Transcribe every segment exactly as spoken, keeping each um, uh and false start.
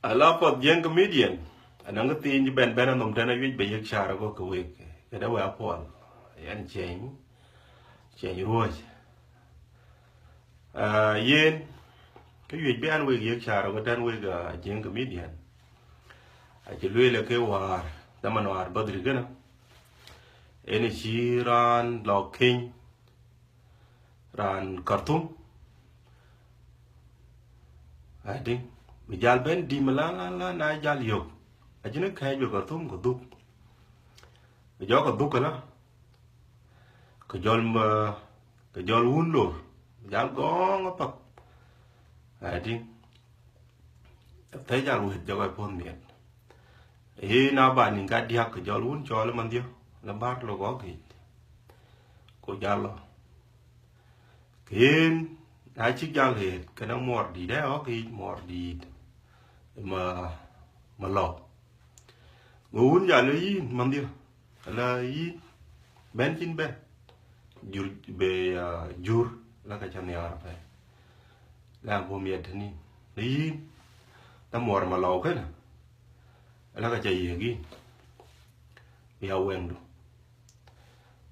Ala puɔth Jiëŋ Comedian, anɔŋ kë thiin cï bɛ̈n bɛ̈n anhom tɛ̈n, awiëc bï yiëk car agokë wek. Këdë wek apuɔl, yɛn ciɛny, ciɛny ruɔ̈c. Ah, yen, kë wiëc bï an wek yiëk car agokë tɛ̈n wek, ah, Jiëŋ Comedian. Acï lueel ke wäär, dhaman wäär badhri kënë. Yen cï raan lɔ keny, raan Khartoum. Adi, bï jal bɛ̈n dïm la, la, la, na jal yök. Acïn kɛ̈ɛ̈c bï Khartoum ku dhuk. Bï jɔk ke dhuk këlä. Ke jɔl ma, ke jɔl wun lor. Bï jal gɔ̈ɔ̈ŋ apath. Adi, thɛ̈ jal wët jɔk ë puɔ̈th miɛt. Ee, na ba nïn kadiäk ke jɔl wun cɔɔl manhdiɛ̈, la bär lok ɣɔ̈k yic. Ku jal lɔ. Ke yen, na cïk jal ɣet, kënë muɔɔr dït ë ɣɔ̈k yic, muɔɔr dït. Ma, ma lɔ. Go wun jal lɔ yïn, manhdiɛ̈. Ala yïn, bɛ̈n cïn bɛ̈n. Jur, bï, ah, jur, la ka ca nhiaar apɛi. La bum yet tënë. Në yïn, la muɔɔr ma lɔ kënë. La ka ca yiëk yïn. Bï ya wɛŋdu.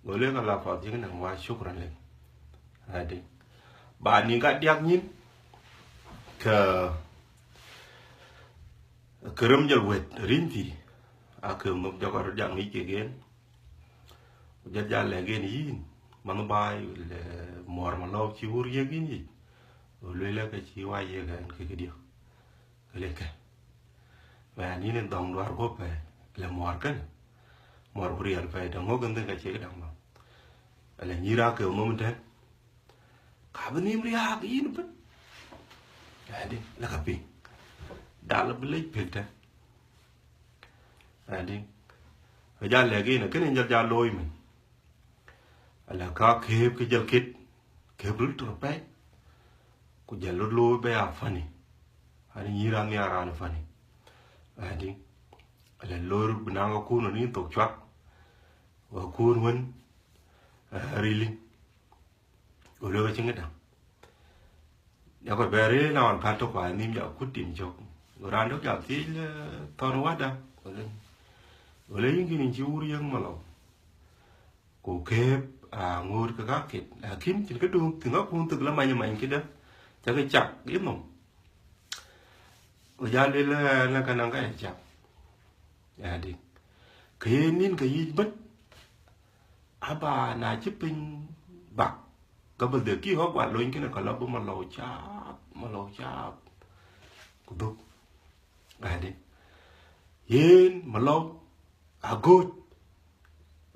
Go lueel ka la puɔth Jiëŋ nɔm wa shukran lek. Adi. Ba nïn kadiäk nyin, ke, ke rem jɔl wët rïny thii. Akë nhom jɔk röt jal ŋic kek yen. Ku jɔl jal lɛ̈k yen yïn, manh baai, le muɔɔr ma lɔ cï wur yiëk yïn yic. Go lueel ke cï wa yiëk ɣɛn ke këdiɛ̈. Ke le kë. Wɛ̈n yïn ë dhɔ̈ŋ duar guɔ̈p pɛ̈i, le muɔɔr kënë. Muɔɔr ku riɛl pɛ̈i, däŋ ŋö kën dhëŋ ka cie këdäŋ bä. Ala nyïïr akë nhom tɛ̈n. Ka bï nhïïm riääk yïn ëbën. Adi, la ka piŋ. Dal bï lec pek tɛ̈n. Adi. Ke jal lɛ̈k yen, kënë jɔl jal looi mën. Ala ka këëp ke jɔl ket, këëp röt tɔ̈ pɛ̈i. Ku jɔl röt looi bï ya funny. Ani nyïïr an nhiaar raan funny. Adi. Ala loor bï naŋ akun wën yïn thok cuak. Ku akun wën, eh, rili. Go lueel ke cïn këdäŋ. Ya kɔc bɛ̈ɛ̈r ëë na ɣɔn kän tök, ku anhïïm ja kut tim cök. Go raan tök jal thiëëc, le, thɔ̈n wäda. Go le, go le, yïn kïn yïn cï wur yiëk ma lɔ. Ku këëp, ah, ŋoot ke ka ket. Lakin cïn këdu, thïn akun thök la many many këdë. Ca ke cak yïnhom. Go jal lueel, le, le ka naŋ ka ya cak. Adi. Ke yen nïn ke yic bën. Aba na cï piny bak, ka bï dhie kï ɣɔ̈k guɔ lony kënë ka lɔ bï ma lɔ caap, ma lɔ caap. Ku dhuk. Adi. Yen ma lɔ agööt.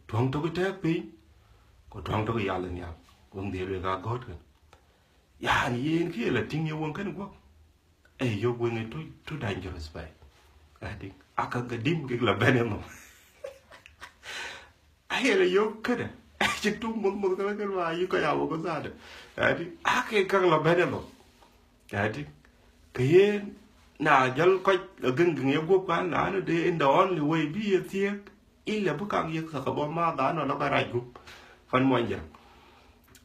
Tuɔ̈ŋ tök tɛ̈ɛ̈k piny, ku tuɔ̈ŋ tök yal nhial. Wëŋ dhie lueel ka agööt kën. Yan yen kë ye la tïŋ ye wëŋ kënë guɔ̈p. Ee yök wëŋ ë too, too dangerous pɛ̈i. Adi, aka gadim kek la bɛ̈n ënhom. Aye la yök këdë. Cï tum muth muth këlä kënë ma yï kɔc a wok dhadë. Adi, ake käk la bɛ̈n ënhom. Adi, ke yen, na jɔl kɔc agëŋ gëŋ ye guɔ̈p kan, lanu de in the only way bï ye thiëëk, ila bï kak yek thakabɔ ma dhan wala ka rac gup. Pan muɔnyjäŋ.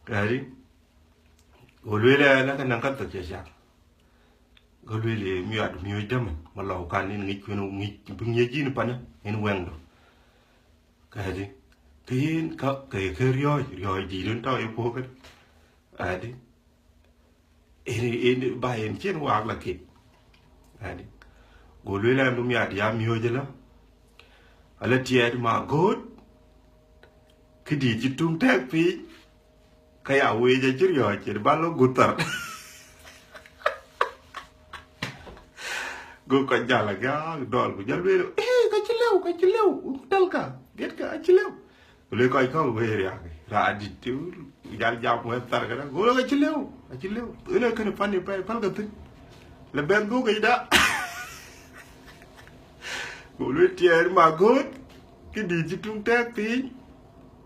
Adi, go lueel ë, la ka naŋ ka thok ca cak. Go lueel ë, miɔt miööc dämën, ma lɔ kan in ŋic kuen ŋic, bï ŋic yïn panë, in wɛŋdu. Kadi, ke yen ka, ke, ke riɔ̈ɔ̈c, riɔ̈ɔ̈c dït rin tɔ̈ ye puɔ̈u kënë. Adi. Ënë, ënë ba yen cïn waak la kek. Adi. Go lueel an, bï miɔt ya miööc ëlä. Ala tiɛɛt ma gööt. Këdït cï tuŋ tɛ̈k piny. Ka ya wec acï riɔ̈ɔ̈c, cït ba lɔ gut thar. Go kɔc jal agäk dɔl, ku jal lueel, ee, ka cï lëu, ka cï lëu, tɛlka, getka, acï lëu. Ku le kɔc kɔ̈k wëër yak, raan dït, ku jal jam wëër thar këdä. Go le, ka cï lëu, acï lëu. Ënë kënë pan ë pɛ̈i, päl ka thïn. Le bɛ̈n dhuk yic da. Go lueel tiɛɛr ma gööt, këdït cï tuŋ tɛ̈k piny.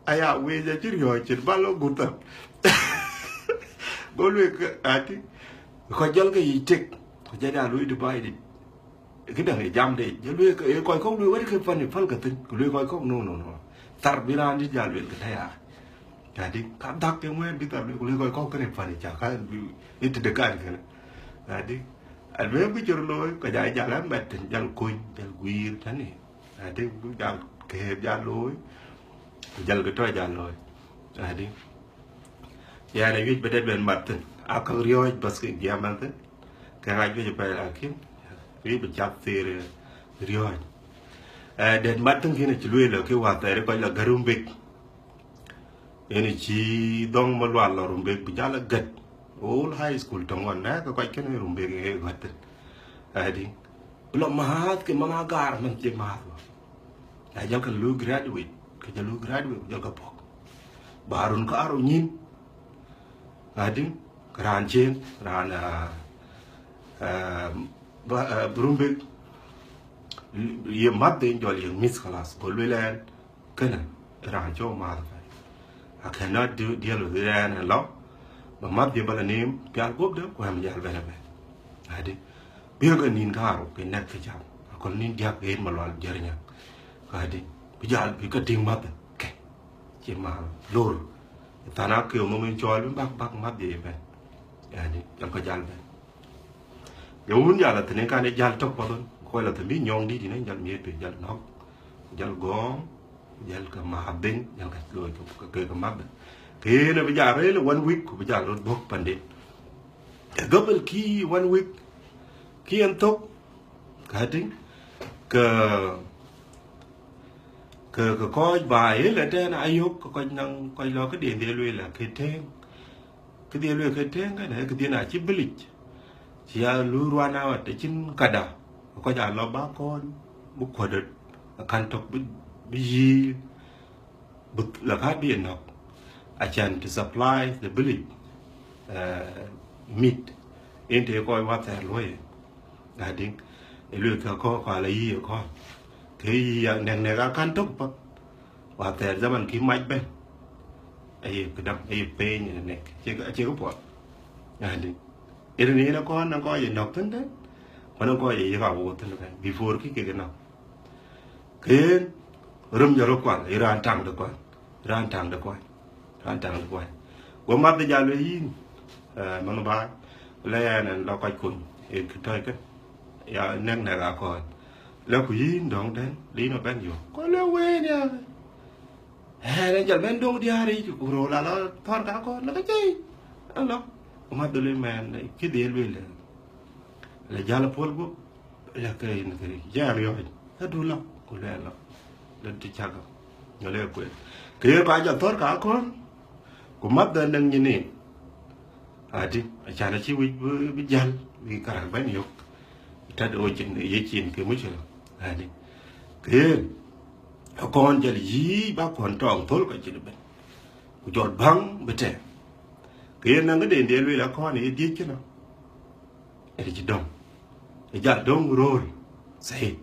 Aya, wec acï riɔ̈ɔ̈c cït ba lɔ gut thar. Go lueel ke, ati, kɔc jɔl ke yic tek, ku jɔl ya lueel divided. Këdäŋ ë jam de, jɔl lueel ke, ë kɔc kɔ̈k lueel wɛ̈t ke pan ë päl ka thïn, ku lueel kɔc kɔ̈k, no, no, no. Thar bï raan dït jal lueel ke tɛ̈ ya. Ati, ka dhak ke ŋuɛ̈ɛ̈n bï thar lueel, ku lueel kɔc kɔ̈k kënë pan ë cak, ka bï, ë tëde kan kënë. Ati, Almuhim, kë cï röt looi, ke jal, jal a mɛt thïn, jal kony, jal guiir tënë. Adï, ku jal këëth jal looi, ku jal kë tɔ̈ jal looi. Adï. Yɛn awiëc bï dɛ̈t bɛ̈n mat thïn. Aa käk riɔ̈ɔ̈c bas kek jam mat thïn. Ke ŋac juëc apɛi, lakin wiëc bï cath thëër riɔ̈ɔ̈c. Eh, dɛ̈t mat thïn kënë cï lueel, ke wäthɛɛr kɔc la gät Rumbek. Yen cï Dhɔŋ Malual lɔ Rumbek bï jal a gät. All high school töŋ ɣɔn, na ke kɔc kënë Rumbek ë gät thïn. Adï. Bï lɔ määth ke mama gar man cï määth wä. Na jɔl ke lu graduate, ke jɔl lu graduate, ku jɔl ke pɔ̈k. Ba run karou nyïn. Adï, raan cieŋ, raan, ah, ah, ba, ah, Rumbek, ye mäth den jɔl ye miss class, go lueel ɛn, kënë, raan cɔk mäth apɛi. I cannot do, deal with it, ɛn, ɛn lɔ, ba mäth ye ba la neem, pial guɔ̈pde, ku ɛm jal bɛ̈n abɛ̈n. Adï, bï ke nïn karou, ke nɛ̈k ke cam, aköl nïn diäk ɣet Malual Jɛrnyäk. Adï, bï jal, bï ke tïŋ mäth, ke, cï mäth, lor. Than akeu nhom en cɔɔl bï bäk, bäk mäth ye bɛ̈n. Adï, jɔl ke jal bɛ̈n. Ye wun jal a thïn, kan ë jal tök path ɣɔn, kɔc la thïn bï nyɔŋ dït yïn, jal miëët piny, jal nɔ̈k, jal gɔ̈ɔ̈ŋ, jal ke mäth den, jal ke looi ke, ke, ke, ke mäth den. Ke yen abï jal rëër one week, ku bï jal röt bɔ̈k panden. Ë gabal kï one week, kï en thök, ka tïŋ, ke, ke, ke kɔc ba ëlë tɛ̈n ayök, ke kɔc naŋ, kɔc lɔ këden dhie lueel, ke tëŋ. Këdhie lueel ke tëŋ kënë, këdhie na cï village, cï ya luui ruan awat, të cïn kada, kɔc aa lɔ ba kɔn, bï kuɔ̈t akan tök bï, bï yï, bï la ka bï nɔ̈k. Acan to supply the village, eh, meat. Yen të kɔc wäthɛɛr luɔi. Adï, ë lueel ke kɔ̈k, kɔc ala yï ë kɔ̈k. Ke yï ya nɛ̈k nɛ̈k akan tök path. Wäthɛɛr zaman kï mac bɛ̈n. Aye këdäŋ, aye peeny ë nɛ̈k. Acie kë, acie kë puɔth. Adï. Ëtënë yen akɔn, akɔn ye nɔ̈k thïn tën. Ku akɔn ye yïk awoor thïn tën. Before kï kek nɔ̈k. Ke yen, rem jɔl rɔt kual, ë raan taŋ de kual. Raan taŋ de kual. Raan taŋ de kual. Go mäth de jal lueel yïn, eh, man baai. Le ɛn, ɛn la kɔc kony, ë kë tɔ̈c kën. Ya nɛ̈k nɛ̈k akɔn. Le ku yïn dɔ̈ŋ tën, le yïn abɛ̈n yök. Go le wëën ya. Ɛn, ɛn jal bɛ̈n döŋ diäär yic, ku röör la la thɔ̈r ka kɔn, la ka jai. Ala, ku mäth de lueel mɛn, kï dhie lueel. La jal puɔl guɔ̈p, la ke yïn kërë, jal riɔ̈ɔ̈c. Adu la, ku lueel la. La të cakë. Nyɔl ë kuel. Ke ye ba jal thɔ̈r ka kɔn, ku mäth de nɛ̈ŋ nyin en. Adï, acan acï wïc bï, bï jäl, bï karak bɛ̈n yök. Tat ɣöö cin, ye cin ke mucïlë. Adï. Ke yen, akɔn jɔl yï ba kɔn tɔŋ thöl ka cït ëbɛ̈n. Ku jɔl bäŋ bï tɛ̈ɛ̈m. Ke yen naŋ këden dhie lueel akɔn ye dhiëc kënë. Ëtë cï döŋ. Ë jal döŋ röör. Sahi.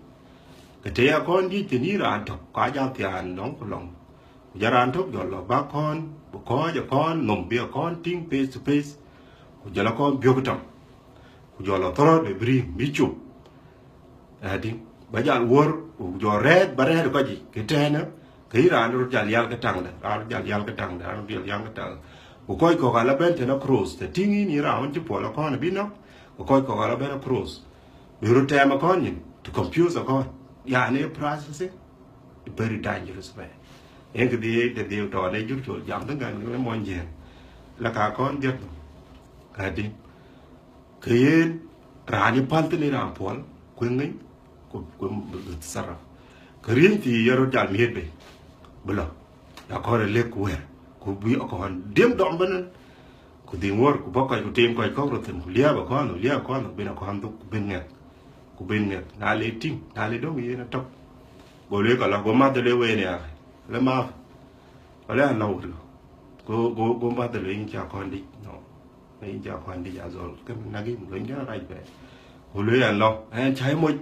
Ke të ye akɔn dhiëc thïn yï raan tök, ka jal thiaan lɔŋ ku lɔŋ. Ku jɔl raan tök jɔl lɔ ba kɔn, bï kɔc akɔn nhom, bï akɔn tïŋ face to face. Ku jɔl akɔn biök tɔŋ. Ku jɔl lɔ thɔ̈rɔ̈t bï bï riŋ, bï cop. Adï, ba jal wuɔ̈r, ku jɔl rɛ̈ɛ̈t, ba rɛ̈ɛ̈t kɔc yic, ke tɛ̈ɛ̈në, ke yï raan röt jal yal ke taŋde, raan röt jal yal ke taŋde, raan röt jal yal ke taŋde. Ku kɔc kɔ̈k ala bɛ̈n tën across, të tïŋ yïn yï raan wën cï puɔl akɔn abï nɔ̈k, ku kɔc kɔ̈k ala bɛ̈n across. Bï röt tɛɛm akɔn nyin, to confuse akɔn. Yani, process ë, very dangerous man. Yen këdhie, këdhie tɔ̈ në jur col jam thïn kan, ke mony jiëën. La ka kɔn dhiëth. Adï. Ke yen, raan ë päl thïn ë raan puɔl, ku ŋiny, ku, ku bï, bï sarap. Ke riëny thii ye röt jal miëët bei, bï lɔ, ya kɔn ë lëk ku wɛ̈ɛ̈r, ku bï akɔn diëm dɔm bɛ̈n, ku dhïŋ wär, ku bɔ̈ kɔc, ku tim kɔc kɔ̈k röt thïn, ku liääp akɔn, ku liääp akɔn, ku ben akɔn dhuk, ku ben ŋɛk, ku ben ŋɛk. Na le tïŋ, na le döŋ yen atök. Go lueel ka lɔ, go mäth de lueel wëën ya, le maaf, wala ya lɔ wut lɔ. Go, go, go mäth de lueel yïn cä kɔn dïc, no. Yïn cä kɔn dïc azol, kën nagim, lueel kën rac bɛ. Go lueel ya lɔ, ɛn cä moc.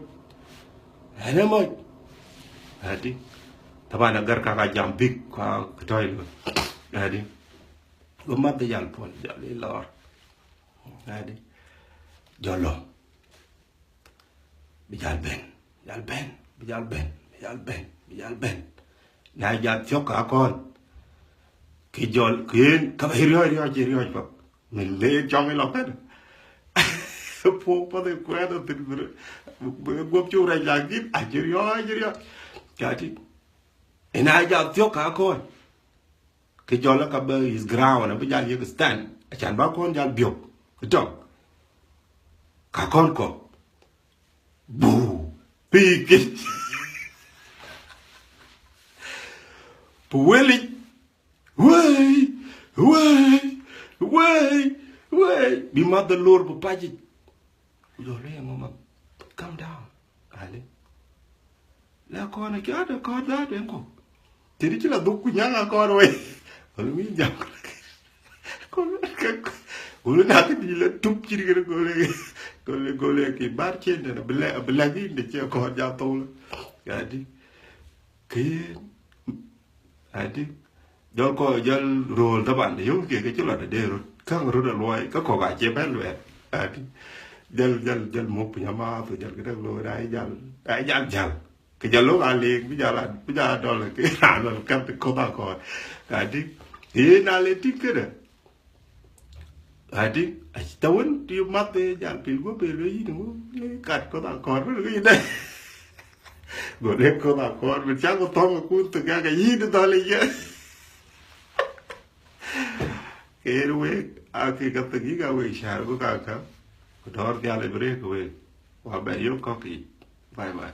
Ɛn ë moc. Adï. Taban agar ka ka jam bïk, ka tɔ̈ lɔ. Adï. Go mäth de jal puɔl, jal ë lɔɔr. Adï. Jɔl lɔ. Bï jal bɛ̈n, jal bɛ̈n, bï jal bɛ̈n, bï jal bɛ̈n, bï jal bɛ̈n. Na jal thiɔ̈k ka kɔn, ke jɔl, ke yen, ka bï riɔ̈ɔ̈c, riɔ̈ɔ̈c, riɔ̈ɔ̈c path. Min le cɔŋ ë lɔ kënë. Puɔ̈u path ë kuɛɛth athïn bï, bï guɔ̈p cuk rɛc, lakin acï riɔ̈ɔ̈c, acï riɔ̈ɔ̈c. Ka tïŋ. Ëna jal thiɔ̈k ka kɔn. Kë jɔl ka bï his ground, abï jal yek stand. Acan ba kɔn jal biɔ̈k. Tɔŋ. Ka kɔn kɔ̈k. Buu. Pïïr kï. Bï wël yic. Wëi, wëi, wëi, wëi. Bï mäth de lor bï pac yic. Ku jɔ lueel ŋö man, calm down. Ali. La kɔn a kiat a kɔn that en kɔ̈k. Tëdï cï la dhuk ku nyaŋ a kɔn wei. Wala mi jam. Kɔn ka, wala na kë dï la tup cït kën, gole, gole, gole kï bar cien tën, abï lɛ, abï lɛ kï de cï kɔn ja thou. Ka tïŋ. Kë yen, ka tïŋ. Jɔl kɔc, jɔl rööl taban, yöŋ kek ke cï lɔ tëde röt. Käŋ röt aluɔi, kä kɔ̈k acie bɛ̈n luɛɛl. Ka tïŋ. Jɔl, jɔl, jɔl muk piny amääth, jɔl këdäŋ looi, na ye jal, na ye jal jäl. Ke jɔl lok aleek, bï jal a, bï jal a dɔl, ke raan lɔ kɛ̈th kɔ̈th akɔɔr. Ka tïŋ. Yen na le tïŋ këdë. Ka tïŋ, acï tɔ̈ wën, tï math ë jal pil guɔ̈p ë lueel yïn, ŋö, le kat kɔ̈th akɔɔr, bï lueel yïn dɛ. Go le kɔ̈th akɔɔr, bï cak ku thɔ̈ŋ akun thïn, ka ke yïn dhɔl ë ye. Ke yen wek, aa ke ka thïn, yïk aa wek cäär, go ka ka, ku dɔ̈ɔ̈r dhial ë bï rëër ke wek. Wa bɛ yök kɔ̈k yiic. Bye bye.